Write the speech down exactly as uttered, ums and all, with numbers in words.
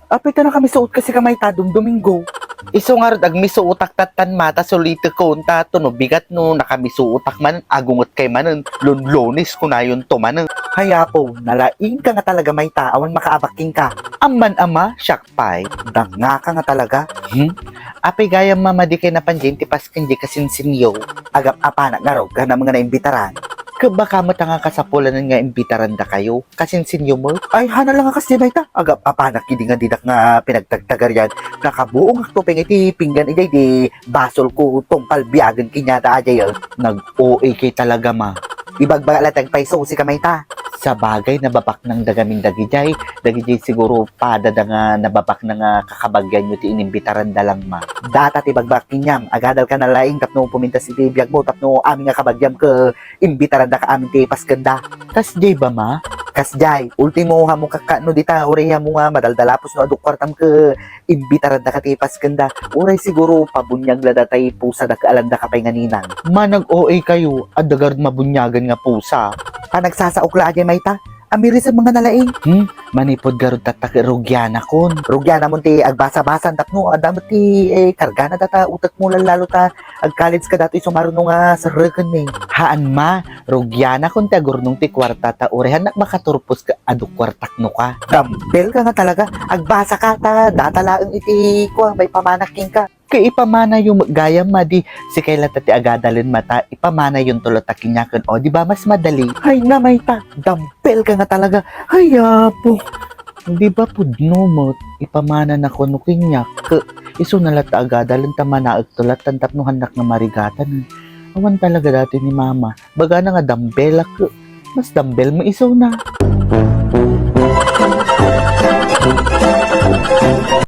Apay ta nakamisuot kasi ka mayta, Dum-, Domingo? Isu ngarud, agmisuotak tattan mata, sulitekon ta, tuno bigat no nakamisuotak manen, agungetkay manen, Lun-, Lunes kunayonto manen. Hay Apo, nalaing ka nga talaga mayta, awan makaabak kenka. Amman ama, siak pay, danga ka nga talaga. Hmm? Apay gayam mama, dikay napan diay ti pasken diay kasinsinyo. Agap-apanak ngarud, ganem nga naimbitaran. Ket baka met nga kasapulanen nga imbitarandakayo. Kasinsinyo met? Ay, hana la nga kasdi mayta. Agap-apanak idi nga didak nga pinagtagtagarian. Nakabuongakto pay nga iti pinggan idiay di basolko, tungpal biagen kaniada a diay. Nag-O A kay talaga, ma. Ibagbaga la ti agpayso, sika mayta. Sabagay, nababaknangda gamin dagidiay. Dagidiay siguro padada nga nababaknang nga kakabagianyo ti inimbitaranda lang, ma. Data ti bagbagak kaniam, agadalka nalaing tapno pumintas iti biagmo tapno amin nga kabagiam ket imbitarandaka amin ti paskenda. Kasdiay ba, ma? Kasdiay, ultimo, hamu kakano dita, uray hamu nga madaldalapos no adu kuartam ket imbitarandaka ti paskenda. Uray siguro pabuniag la data ti pusada ket alandaka pay nga ninang. Ma, nag-O A kayo, adda garud mabuniagan nga pusa. Panagsasaok la a diay mayta. Amirisem nga nalaing. Hmm? Manipud garud tatta ket rugianakon. Rugianamon ti agbasa-basan tapno adda met ti, eh, kargana data utekmo lallalo ta agkaledska datoy sumaruno nga serreken ni. Haan, ma, rugianakon ti agurnong ti kuarta ta uray hannak makaturpos ket adu kuartak no ka. Dambelka nga talaga. Agbasaka ta data laeng iti kua, maipamanak kenka. Ket ipamanayo met gayam, ma, di sikay latta ti agadalen mata, ipamanayonto latta kaniaken, o, di ba mas madali? Hay na mayta, dambelka nga talaga. Hay Apo. Di ba pudno met, ipamananakon no kaniak, ket isuna latta agadalen ta manaekto lattan tapno hannak nga marigatan. Awan talaga datoy ni mama. Bagana nga dambelak, mas dambel met isuna.